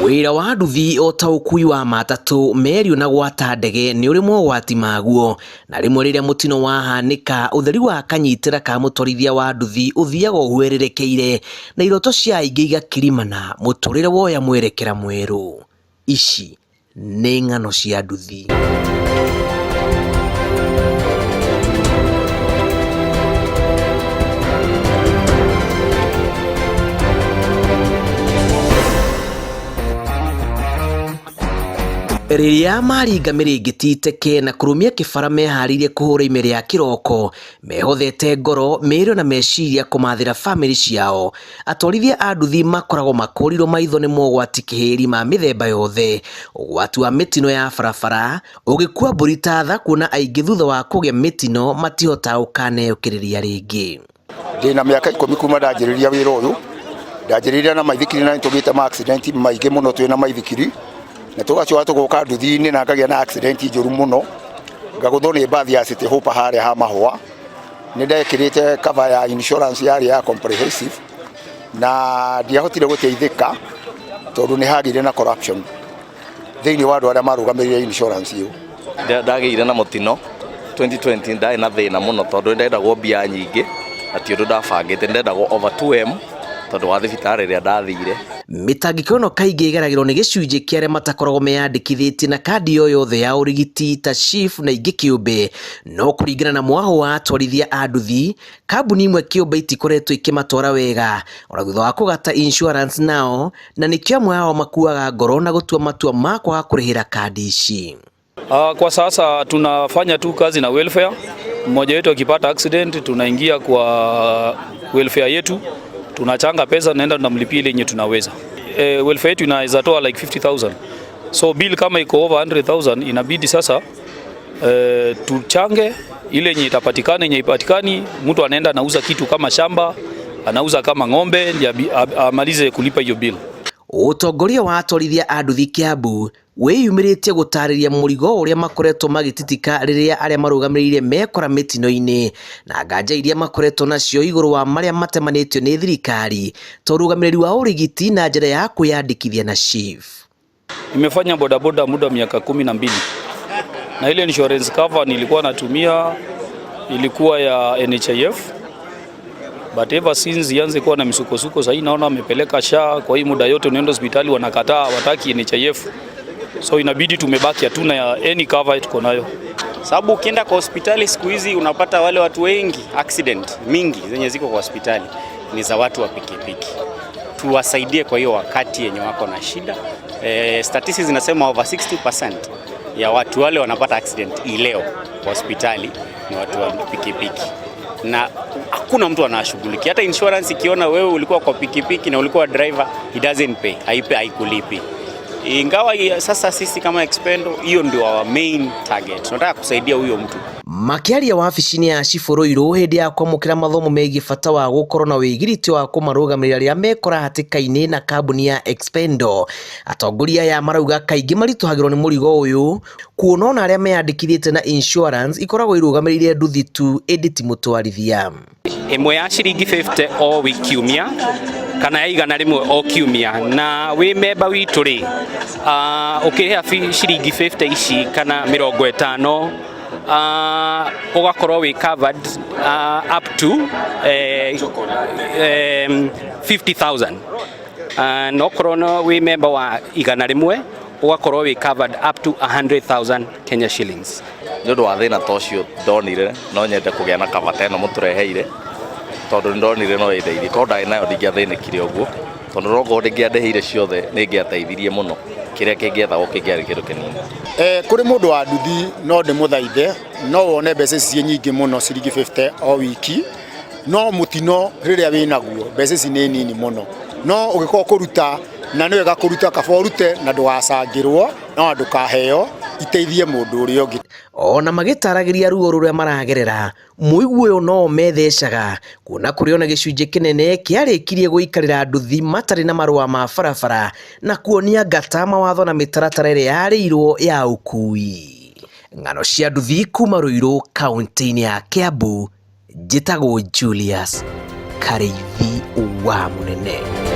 Wĩra wa nduthi o ta ũkui wa matatũ, meri ona gwata ndege nĩ ũrĩ mogwati maguo, na rĩmwe rĩrĩa mũtino wahanĩka ũtheri wa kanyitĩra ka mũtwarithia wa nduthi ũthiaga ũhwererekeire na iroto cia aingĩ igakirimana mũtũrĩre woya mwerekera mwerũ. Ici nĩ ng'ano cia nduthi. Rĩrĩa maringa mĩrĩngĩti teke na kũrũmia kĩbara meharĩirie kũhũra ime rĩa kĩroko, mehothete ngoro, mĩĩrĩ na meciria kũmathĩra bamĩrĩ ciao. Atwarithia a nduthi makoragwo makũrirwo maitho nĩ mogwati kĩhĩri ma mĩthemba yothe, ũgwati wa mĩtino ya barabara, ũgĩkua mbũri ta tha kuona aingĩ thutha wa kũgĩa mĩtino matihotaga gũkaneyũkĩrĩria rĩngĩ. Ndĩna mĩaka 10 kuma ndanjĩrĩria wĩra ũyũ, ndanjĩrĩirie na maithikiri na nĩtũgĩte ma accident maingĩ mũno twĩna maithikiri, na tũgacoka tũgoka nduthi-inĩ na ngagĩa na accident njũru mũno, ngagũthwo nĩ mbathi ya City Hopper harĩa ha Mahũa. Nĩ ndekĩrĩte cover ya insurance yarĩ ya comprehensive na ndiahotire gũteithĩka tondũ nĩ hagĩire na corruption thĩinĩ wa andũ arĩa marũgamĩrĩire insurance ĩyo. Ndagĩire na mũtino 2020 ndarĩ na thĩna mũno tondũ nĩndendagwo mbia nyingĩ na ti ũndũ ndabangĩte, nĩndendagwo over 2M tondũ wa thibitarĩ ĩrĩa ndathire. Mĩtangĩko ĩno kaingĩ ĩgeragĩrwo nĩ gĩcunjĩ kĩa arĩa matakoragwo meyandĩkithĩtie na kandi o yothe ya ũrigiti ta SHIF na ingĩ kĩũmbe. No kũringana na mwahũ wa atwarithia a nduthi, kambuni imwe kĩũmbe itikoretwo ikĩmatwara wega ona thutha wa kũgata insurance nao, na nĩkĩo amwe ao makuaga ngoro na gũtua matua ma kwaga kũrĩhĩra kandi ici. Kwa sasa tunafanya tu kazi na welfare. Mmoja wetu akipata accident tunaingia kwa welfare yetu, tunachanga pesa, naenda tunamlipia ile yenye tunaweza. Welfare yetu inaweza toa like 50,000. So bill kama iko over 100,000 inabidi sasa tuchange ile yenye itapatikana, yenye ipatikani, mtu anaenda anauza kitu kama shamba, anauza kama ng'ombe ndio amalize kulipa hiyo bill. Ũtongoria wa atwarithia a nduthi Kiambu wĩyumĩrĩtie gũtarĩria mũrigo ũrĩa makoretwo magĩtitika rĩrĩa arĩa marũgamĩrĩire mekora mĩtino-inĩ na nganja iria makoretwo nacio igũrũ wa marĩa matemanĩtio nĩ thirikari ta ũrũgamĩrĩri wa ũrigiti na njĩra ya kwĩyandĩkithia na SHIF. Nimefanya bodaboda muda wa miaka 12 na ile insurance cover nilikuwa natumia ilikuwa ya NHIF, but ever since ianze kuwa na misukosuko, sasa naona wamepeleka SHA. Kwa hii muda yote unaenda hospitali wanakataa, wataki NHIF, so inabidi tumebaki hatuna ya any cover tuko nayo. Sababu ukienda kwa hospitali siku hizi unapata wale watu wengi, accident mingi zenye ziko kwa hospitali ni za watu wa pikipiki. Tuwasaidie kwa hiyo wakati yenye wako na shida. Statistics zinasema over 60% ya watu wale wanapata accident ileo kwa hospitali ni watu wa pikipiki, na hakuna mtu anashughulikia. Hata insurance ikiona wewe ulikuwa kwa pikipiki na ulikuwa driver, it doesn't pay, haipe, haikulipi. Ingawa sasa sisi kama Expendo, hiyo ndio our main target. Tunataka kusaidia huyo mtu. Makĩaria wabici-inĩ ya cibũ Ruiru hĩndĩ ya kwamũkĩra mathomo megiĩ bata wa gũkorwo na wĩgiritio wa kũmarũgamĩrĩra rĩrĩa mekora hatĩka-inĩ na kambuni ya Expendo, atongoria aya marauga kaingĩ maritũhagĩrwo nĩ mũrigo ũyũ kuona ona arĩa meyandĩkithĩtie na insurance ikoragwo irũgamĩrĩire nduthi tu ĩndĩ ti mũtwarithia. Ĩmwe ya ciringi 50 o wiki kiumia kana ya 100 o kiumia, na wĩ memba witũ rĩ, ũkĩrĩha ciringi 50 ici kana 50, ũgakorwo wĩ covered up to 50,000, na okorwo no wĩ memba wa 100 ũgakorwo wĩ covered up to 100,000 Kenya shillings. Nĩ ũndũ wa thĩna ta ũcio ndonire no nyende kũgĩa na cover ta ĩno mũtũreheire, tondũ nĩ ndonire no ĩndeithie. Korwo ndarĩ nayo ndingĩathĩnĩkire ũguo, tondũ nokorwo ndĩngĩandĩhĩire ciothe nĩ ingĩateithirie mũno, kĩrĩa kĩngĩethagwo kĩngĩarĩ kĩndũ kĩnini. Kũrĩ mũndũ wa nduthi no ndĩmũthaithe, no wone mbeca ici ciĩ nyingĩ mũno ciringi 50 o wiki, no mũtino rĩrĩa wĩnaguo mbeca ici nĩ nini mũno, no ũgĩkorwo kũruta na nĩ wega kũruta, kaba ũrute na ndũgacangĩrwo no ndũkaheo, iteithie mũndũ ũrĩa ũngĩ. Ona magĩtaragĩria ruo rũrĩa maragerera, mũigua ũyũ no methecaga kuona kũrĩ ona gĩcunjĩ kĩnene kĩarĩkirie gũikarĩra nduthi matarĩ na marũa ma barabara na kuonia ngata mawatho na mĩtaratara ĩrĩa yarĩirwo ya ũkui. Ng'ano cia nduthi kuma Ruiru kaunti-inĩ ya Kiambu, njĩtagwo Julius Karĩithi wa Mũnene.